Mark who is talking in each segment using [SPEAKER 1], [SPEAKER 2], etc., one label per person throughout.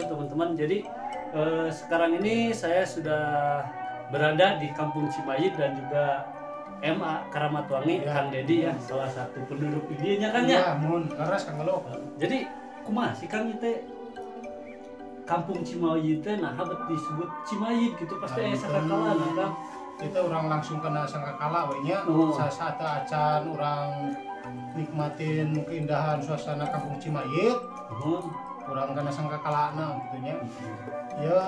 [SPEAKER 1] Teman-teman, jadi sekarang ini saya sudah berada di Kampung Cimayit dan juga MA Karamatwangi, ya. Kang Dedi ya, salah satu penduduk dieu nya Kang ya.
[SPEAKER 2] Mun, leres Kang Galuh.
[SPEAKER 1] Jadi kumaha sih Kang teh Kampung Cimayit teh nah bet disebut Cimayit gitu pasti aya sangkakala nah Kang.
[SPEAKER 2] Kita orang langsung kena sangkakala we nya. Sasata acan urang nikmatin keindahan suasana Kampung Cimayit. Urang kana sangkakalana gitu nya. Ya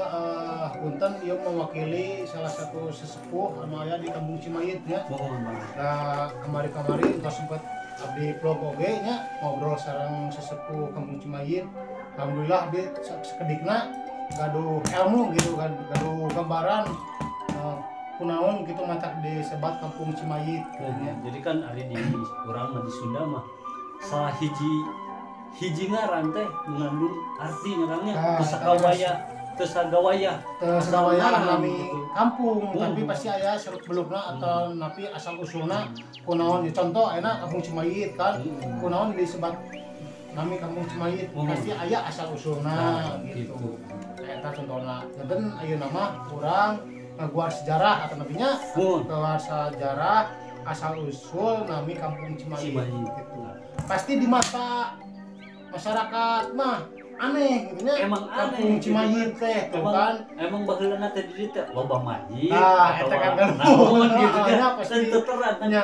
[SPEAKER 2] punten ieu mewakili salah satu sesepuh anu aya di Kampung Cimayit nya. Nah, kamari-kamari entos sempet abdi vlog oge nya ngobrol sareng sesepuh Kampung Cimayit. Alhamdulillah di sakedikna gaduh ilmu gitu kan, gaduh gambaran kunaon gitu matak disebat Kampung Cimayit gitu nya.
[SPEAKER 1] Jadi kan ari di urang mah di Sunda mah salah hiji ngaran teh mengandung arti ngarannya teu sagawaya
[SPEAKER 2] nami kampung, tapi pasti aya seluk belukna atau napi asal usulna kunaon. Contoh ayeuna Kampung Cimayit kan, kunaon disebat nami Kampung Cimayit pasti aya asal usulna gitu. Eta contohna. Janten ayeuna mah urang ngaguar sejarah atau napinya ngaguar sejarah asal usul nami Kampung Cimayit gitu. Pasti di mata masyarakat mah aneh gitu nya.
[SPEAKER 1] Emang
[SPEAKER 2] Kampung Cimayit teh tuh kan.
[SPEAKER 1] Emang baheulana teh di dieu teh loba mayit.
[SPEAKER 2] Nah, eta kan naon
[SPEAKER 1] gitu nya.
[SPEAKER 2] Pasti
[SPEAKER 1] terang
[SPEAKER 2] nya,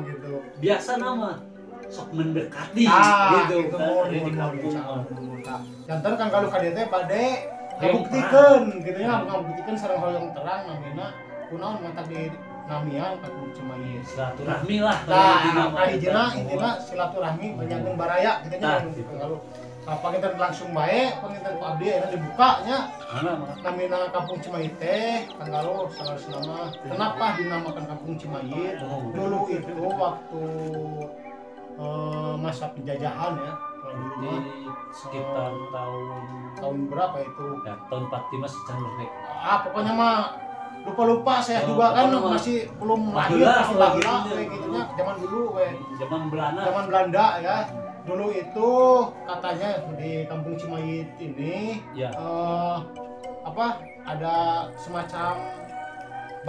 [SPEAKER 2] gitu.
[SPEAKER 1] Biasa nama sok mendekati gitu kan di kampung.
[SPEAKER 2] Janten kan kalau ka dieu teh bade ngabuktikeun gitu nya, ngabuktikeun sareng hoyong terang namina kunaon matak di namian Kampung Cimayit.
[SPEAKER 1] Silaturahmi lah.
[SPEAKER 2] Nah, kahijina intina silaturahmi banyak baraya gitu nya. Kalau panginten langsung bae, panginten ku abdi ayeuna dibuka nya. Namina Kampung Cimayit teh Kang Galuh salah nama. Kenapa dinamakan Kampung Cimayit? Dulu itu waktu masa penjajahan ya. Kalau dulu
[SPEAKER 1] di sekitar tahun berapa itu? Ya, tahun 45 secara merdeka.
[SPEAKER 2] Ah, pokoknya mah lupa-lupa saya juga kan masih belum lahir, masih baheula we gitu nya, zaman dulu we.
[SPEAKER 1] Zaman Belanda.
[SPEAKER 2] Zaman Belanda ya. Dulu itu katanya di Kampung Cimayit ini
[SPEAKER 1] ya.
[SPEAKER 2] Apa ada semacam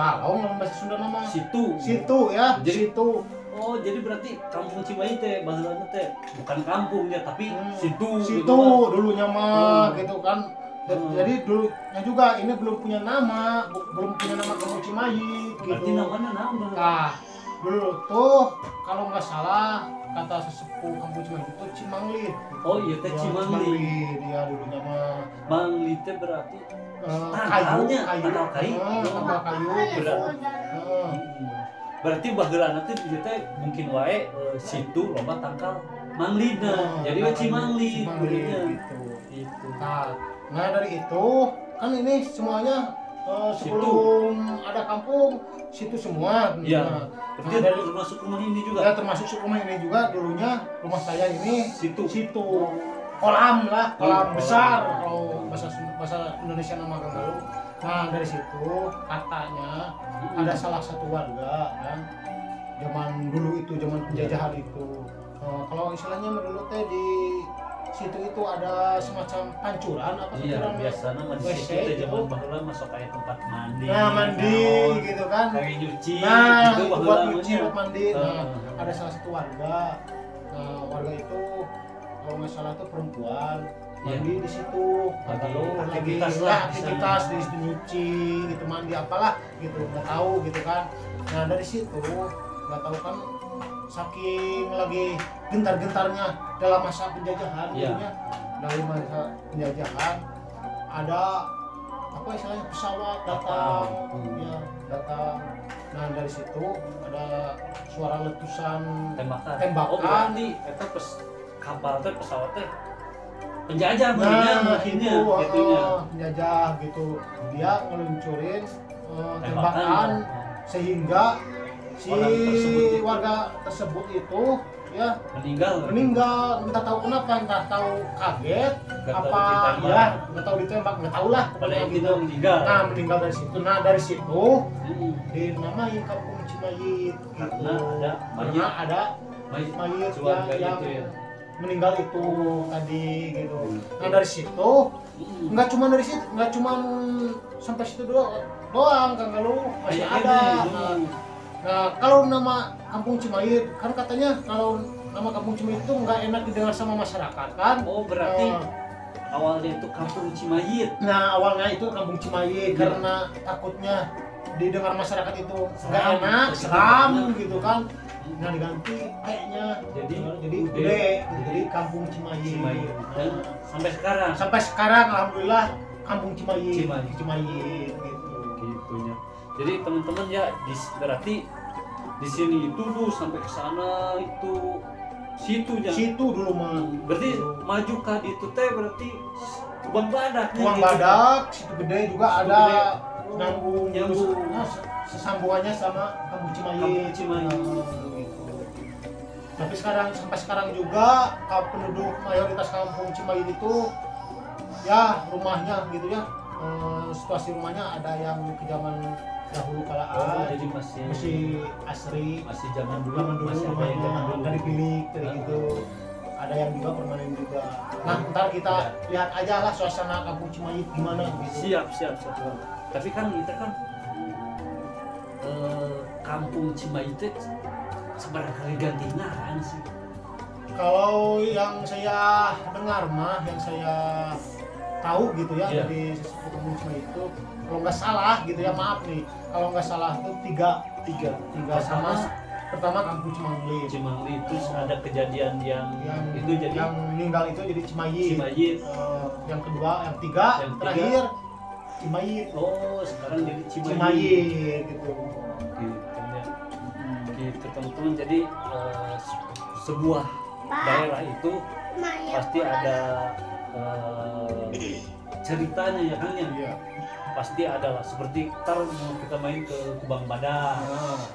[SPEAKER 2] balong dalam bahasa Sunda nama
[SPEAKER 1] situ.
[SPEAKER 2] Situ ya,
[SPEAKER 1] jadi,
[SPEAKER 2] situ.
[SPEAKER 1] Oh, jadi berarti Kampung Cimayit teh baheulana teh bukan kampung ya, tapi situ.
[SPEAKER 2] Situ
[SPEAKER 1] gitu,
[SPEAKER 2] dulunya mah gitu kan. Jadi dulunya juga ini belum punya nama, belum punya nama Kampung Cimayit gitu.
[SPEAKER 1] Berarti namanya nama.
[SPEAKER 2] Nah, dulu tuh kalau nggak salah kata sesepuh Kampung Cimayit itu Cimanglid.
[SPEAKER 1] Oh iya teh Cimanglid.
[SPEAKER 2] Dia dulunya mah.
[SPEAKER 1] Manglid teh berarti
[SPEAKER 2] kayu,
[SPEAKER 1] kayu,
[SPEAKER 2] tangkal kayu.
[SPEAKER 1] Berarti baheulana teh ieu teh mungkin wae situ loba tangkal manglidna. Jadi we Cimanglid
[SPEAKER 2] gitu.
[SPEAKER 1] Gitu.
[SPEAKER 2] Nah dari itu kan ini semuanya sebelum ada kampung situ semua.
[SPEAKER 1] Ya. Nah, dari termasuk rumah ini juga.
[SPEAKER 2] Ya termasuk rumah ini juga, dulunya rumah saya ini
[SPEAKER 1] situ.
[SPEAKER 2] Situ. Kolam lah, kolam besar kalau bahasa Indonesia nama Kang Galuh. Nah dari situ katanya ada salah satu warga kan zaman dulu itu, zaman penjajahan itu. Kalau istilahnya dulu teh di situ itu ada semacam pancuran apa
[SPEAKER 1] iya, biasanya mah di situ teh zaman baheula masuk kayak tempat mandi.
[SPEAKER 2] Nah, mandi gitu kan.
[SPEAKER 1] Kayak nyuci
[SPEAKER 2] nah,
[SPEAKER 1] gitu
[SPEAKER 2] buat nyuci, buat mandi. Nah, ada salah satu warga. Nah, warga itu kalau nggak salah tuh perempuan mandi di situ.
[SPEAKER 1] Lagi
[SPEAKER 2] aktivitas lah, aktivitas di situ nyuci gitu, mandi apalah gitu, nggak tahu gitu kan. Nah, dari situ nggak tahu kan saking lagi gentar-gentarnya dalam masa penjajahan
[SPEAKER 1] ya.
[SPEAKER 2] Gitu ya. Dari masa penjajahan ada apa istilahnya pesawat datang, ya datang. Nah dari situ ada suara letusan
[SPEAKER 1] tembakan.
[SPEAKER 2] Tembakan.
[SPEAKER 1] Oh, berarti itu kapal teh pesawat teh penjajah,
[SPEAKER 2] nah,
[SPEAKER 1] mungkinnya,
[SPEAKER 2] itu,
[SPEAKER 1] gitunya.
[SPEAKER 2] Penjajah gitu. Dia ngeluncurin tembakan sehingga si
[SPEAKER 1] tersebut
[SPEAKER 2] warga tersebut itu ya
[SPEAKER 1] meninggal,
[SPEAKER 2] entah tahu kenapa, entah tahu kaget,
[SPEAKER 1] gak
[SPEAKER 2] apa
[SPEAKER 1] tahu
[SPEAKER 2] ya, nggak tahu ditembak, nggak tahu lah.
[SPEAKER 1] Pada itu meninggal.
[SPEAKER 2] Nah, meninggal dari situ. Nah, dari situ dinamai Kampung Cimayit gitu.
[SPEAKER 1] Karena ada mayit,
[SPEAKER 2] karena ada mayit yang
[SPEAKER 1] itu ya,
[SPEAKER 2] meninggal itu tadi gitu. Nah, dari situ nggak cuma dari situ, nggak cuma sampai situ doang Kang Galuh, masih ada. Nah, kalau nama Kampung Cimayit kan katanya kalau nama Kampung Cimayit itu nggak enak didengar sama masyarakat kan?
[SPEAKER 1] Oh, berarti awalnya itu Kampung Cimayit.
[SPEAKER 2] Nah, awalnya itu Kampung Cimayit karena takutnya didengar masyarakat itu nggak enak, seram gitu kan. Nah, diganti kayaknya
[SPEAKER 1] jadi
[SPEAKER 2] gede, jadi Kampung Cimayit.
[SPEAKER 1] Dan sampai sekarang.
[SPEAKER 2] Sampai sekarang alhamdulillah Kampung Cimayit. Cimayit gitu.
[SPEAKER 1] Gitunya. Jadi teman-teman ya, berarti di sini itu dulu sampai ke sana itu situ ya.
[SPEAKER 2] Situ dulu mah.
[SPEAKER 1] Berarti maju ke itu teh berarti Kubang Badak.
[SPEAKER 2] Kubang
[SPEAKER 1] gitu.
[SPEAKER 2] Badak, situ gede juga
[SPEAKER 1] situ
[SPEAKER 2] ada
[SPEAKER 1] gede.
[SPEAKER 2] Nyambung. Nah, sesambungannya sama Kampung Cimayit.
[SPEAKER 1] Kampung Cimayit.
[SPEAKER 2] Gitu. Tapi sekarang sampai sekarang juga penduduk mayoritas Kampung Cimayit itu ya rumahnya gitu ya. Situasi rumahnya ada yang ke zaman dahulu kala,
[SPEAKER 1] oh, jadi masih
[SPEAKER 2] asri,
[SPEAKER 1] masih zaman dulu,
[SPEAKER 2] masih ada yang zaman dulu dari bilik dari gitu. Ada yang juga permanen juga. Nah, ntar kita lihat aja lah suasana Kampung Cimayit gimana gitu.
[SPEAKER 1] Siap. Tapi kan kita kan Kampung Cimayit itu seberapa kali ganti ngaran sih?
[SPEAKER 2] Kalau yang saya dengar mah, yang saya tahu gitu ya, dari sesepuh Kampung Cimayit itu kalau nggak salah gitu ya, maaf nih kalau nggak salah itu tiga sama. Pertama Kampung Cimangli.
[SPEAKER 1] Cimangli itu ada kejadian yang itu jadi
[SPEAKER 2] yang meninggal itu jadi Cimayit. Yang kedua, yang tiga, terakhir Cimayit.
[SPEAKER 1] Oh, sekarang jadi Cimayit.
[SPEAKER 2] Cimayit gitu.
[SPEAKER 1] Gitu ya. Gitu teman-teman, jadi sebuah daerah itu pasti ada ceritanya ya kan ya.
[SPEAKER 2] Iya.
[SPEAKER 1] Pasti ada lah, seperti ntar mau kita main ke Kubang Badak,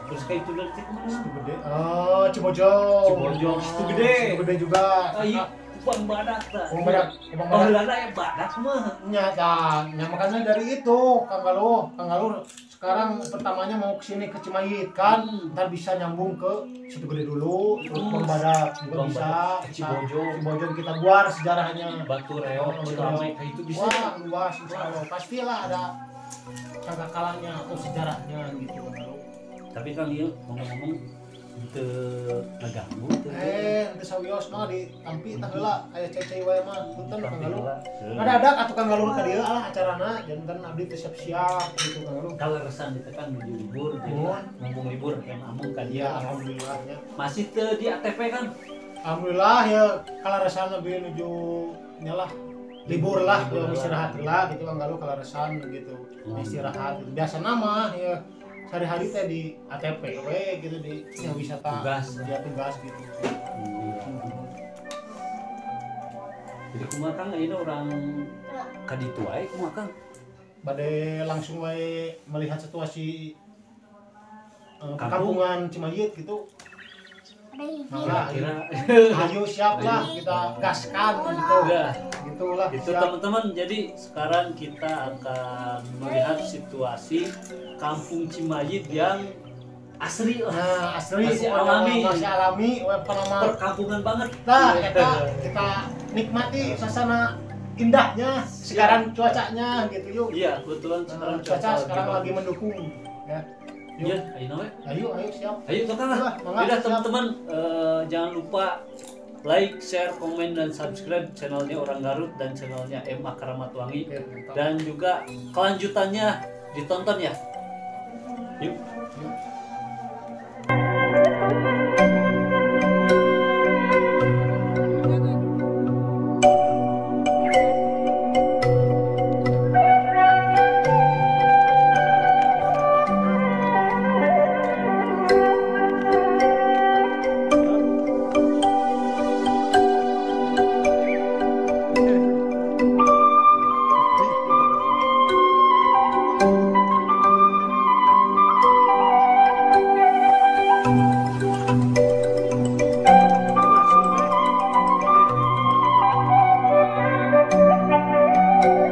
[SPEAKER 1] terus kayak itu nanti kemana?
[SPEAKER 2] Situ Gede, oh Cibojong,
[SPEAKER 1] Situ Gede,
[SPEAKER 2] Situ Gede juga.
[SPEAKER 1] Oh, iya, Kubang Badak tak?
[SPEAKER 2] Kubang Badak, Kubang Badak.
[SPEAKER 1] Oh, lana ya badak mah.
[SPEAKER 2] Ya, makanya dari itu, Kang Galuh sekarang pertamanya mau kesini ke Cimayit kan, ntar bisa nyambung ke Situ Gede dulu, terus Kubang Badak juga bisa, Cibojong kita buar sejarahnya.
[SPEAKER 1] Batu Reok, Cirame, kayak itu bisa.
[SPEAKER 2] Wah, luas, insya Allah. Pastilah ada sangkakalanya atau sejarahnya gitu Kang Galuh.
[SPEAKER 1] Tapi kan dia ngomong-ngomong teu ngaganggu teu.
[SPEAKER 2] Teu sawios mah ditampi tah heula aya cai-cai wae mah punten Kang Galuh. Ngadadak atuh Kang Galuh ka dieu alah acarana janten abdi teu siap-siap gitu Kang Galuh.
[SPEAKER 1] Kaleresan ditekan nuju libur jadi mumpung libur yang amung ka dieu.
[SPEAKER 2] Ya alhamdulillah nya.
[SPEAKER 1] Masih teu di ATP kan?
[SPEAKER 2] Alhamdulillah ya kaleresan abdi nuju nyalah libur lah, istirahat lah gitu Kang Galuh kaleresan gitu. Istirahat. Biasana mah ya sehari-hari teh di ATP we gitu di yang wisata
[SPEAKER 1] tugas
[SPEAKER 2] ya tugas gitu.
[SPEAKER 1] Jadi kumaha Kang ini orang ka ditu wae kumaha Kang?
[SPEAKER 2] Bade langsung wae melihat situasi perkampungan Cimayit gitu. Nah,
[SPEAKER 1] kira
[SPEAKER 2] ayo siap lah kita gaskan gitu. Gitulah.
[SPEAKER 1] Itu teman-teman, jadi sekarang kita akan melihat situasi Kampung Cimayit yang asri lah.
[SPEAKER 2] Nah, asri,
[SPEAKER 1] masih alami,
[SPEAKER 2] masih alami,
[SPEAKER 1] perkampungan banget.
[SPEAKER 2] Nah, kita nikmati suasana indahnya sekarang cuacanya gitu yuk.
[SPEAKER 1] Iya, kebetulan sekarang
[SPEAKER 2] cuaca sekarang lagi mendukung ya.
[SPEAKER 1] Iya, ayo we.
[SPEAKER 2] Ayo, ayo siap.
[SPEAKER 1] Ayo tukang lah. Udah teman-teman, jangan lupa like, share, komen, dan subscribe channelnya Orang Garut dan channelnya MA Karamatwangi. Dan juga kelanjutannya ditonton ya. Yuk.
[SPEAKER 2] Yuk.